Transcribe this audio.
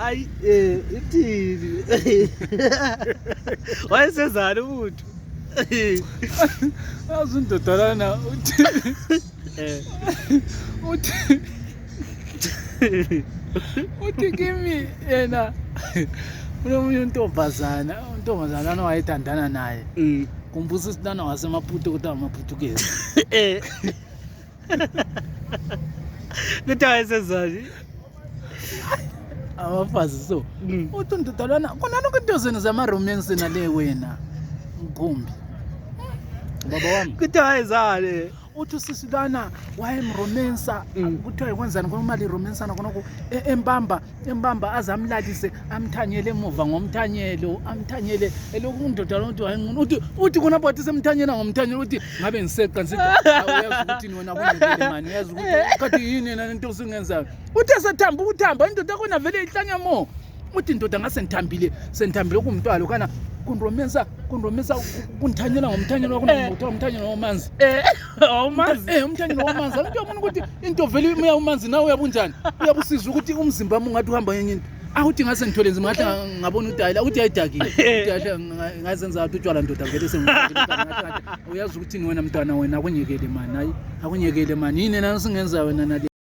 Ayi ithini? Wayesezani umuntu? Yazi indoda lana uthi uthi uthi kimi yena kunomunye untombazana untombazana lana wayethandana naye. Kumbusa isilana waseMaputo ukuthi amaPutukezi. Kuthi wayesezani? Abafazi so. Uthi undoda lwana khona lokho into zenu zama-romance nale wena mkhumbi. Baba wami. Kuthi wayezani? Uthi usisi lwana wayemromensa kuthiwa yikwenzani khona uma liromensana khonokho embamba embamba aze amlalise amthanyele emuva ngomthanyelo amthanyele elokhu undoda lona uthi wayengqunu uthi uthi khona bwathi semthanyela ngomthanyelo uthi ngabe ngiseqa ngiseqa uyazi ukuthi wena kunikele mani uyazi ukuthi kade yini yena lento osungenzayo uthi esethamba ukuthamba indoda khona vele ihlanya mo uthi indoda ngase ngithambile sengithambile kumntwalo kana kunromensa kunromensa kunithanyela ngomthanyelo wakho kuthiwa umthanyelo wamanzi. Awumazi. Umthanyelo wamanzi angithi uyabona ukuthi into vele uya umanzi nawe uyabunjani uyabusiza ukuthi umzimba wami ungathi uhamba ngenye into awuthi ngase ngithwele nzima ngahle ngabona ukuthi hayi la uthi ayidakile uthi hayi ngazenza ngathi utshwala ndoda vele sengiuyazi ukuthi wena mntwana wena akunyekele mani hayi akunyekele mani yini yena singenza wena nale.